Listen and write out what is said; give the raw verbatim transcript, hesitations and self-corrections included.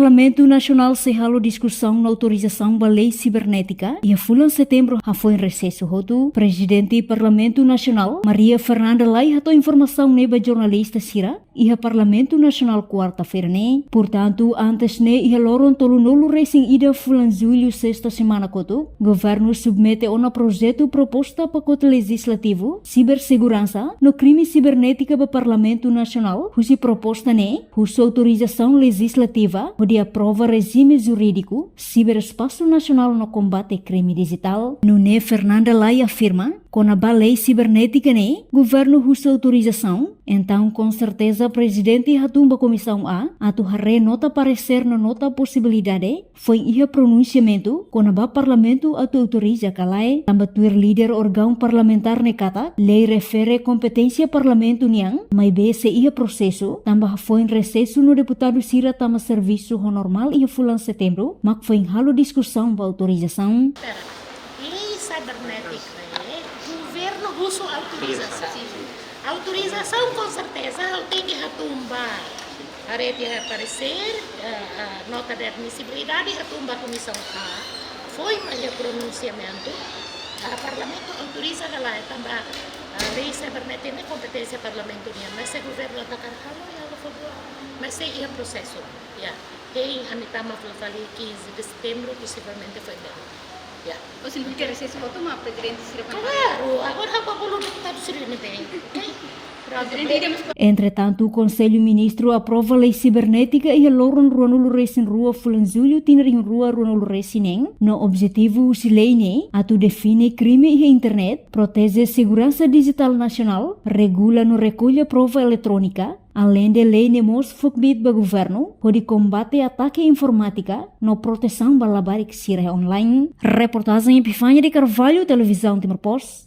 Parlamentu Nasionál sei halo diskusaun no autorizasaun ba lei sibernétika iha fulan Setembru hafoin resesu hotu. Prezidente Parlamentu Nasionál, Maria Fernanda Lay, hato'o informasaun ne'e ba jornalista sira iha Parlamentu Nasionál kuarta-feira ne'e. Portantu, antes ne'e, iha loron tolunulu resin ida fulan Jullu, sesta semana kotuk, governu submete ona projetu proposta pakote lejizlativu siberseguransa no krime sibernétika ba Parlamentu Nasionál. Husi proposta ne'e, husu autorizasaun lejizlativa hodi aprova rejime jurídiku siberespasu nasionál no kombate krime dijitál. Nune'e Fernanda Lay afirma, kona-ba lei sibernétika ne'e, governu husu autorizasaun, entaun, konserteza, prezidente hatún ba Komisaun A atu haree nota paresér no nota posibilidade, foin iha pronunsiamentu kona-ba Parlamentu atu autoriza ka lae. Tanba tuir líder órgaun parlamentár ne'e katak, lei refere kompeténsia Parlamentu nian, maibé sei iha prosesu, tanba hafoin resesu no deputadu sira tama servisu ho normál iha fulan Setembru, mak foin halo diskusaun ba autorizasaun. Lei sibernétika ne'e, governu husu autorizasaun. Autorizasaun, konserteza, ha'u tenke hatún ba, haree tiha paresér, eh, eh, nota de admisibilidade, hatún ba Komisaun A, foin mai iha pronunsiamentu, eh, Parlamentu autoriza ka lae, tanba, eh, lei sibernétika ne'e kompeténsia Parlamentu nian, mas se governu atu hakarak halo, ya, halo favór, mas sei iha prosesu, ya. Hein, ami tama fali quinze de Setembru, posivelmente foin bele. Ya. Ou seja, quer dizer, se voltou uma, prezidente sira para... Klaru, agora ha'u bolu deputadu sira ne'ebé. Ok? Pronto. Prezidente, iremos... Entretantu, Konsellu Ministru aprova lei sibernétika iha loron ruanulu resin rua fulan Jullu tinan rihun rua ruanulu resin neen, no objetivu husi lei ne'e atu define krime iha internet, proteje seguransa dijitál nasionál, regula no rekolla prova eletrónika, aleinde lei ne'e mós fó kbiit ba governu hodi kombate atake informátika no protesaun ba labarik sira online. Reportajen Epifania de Carvalho, Televizaun Timor Post.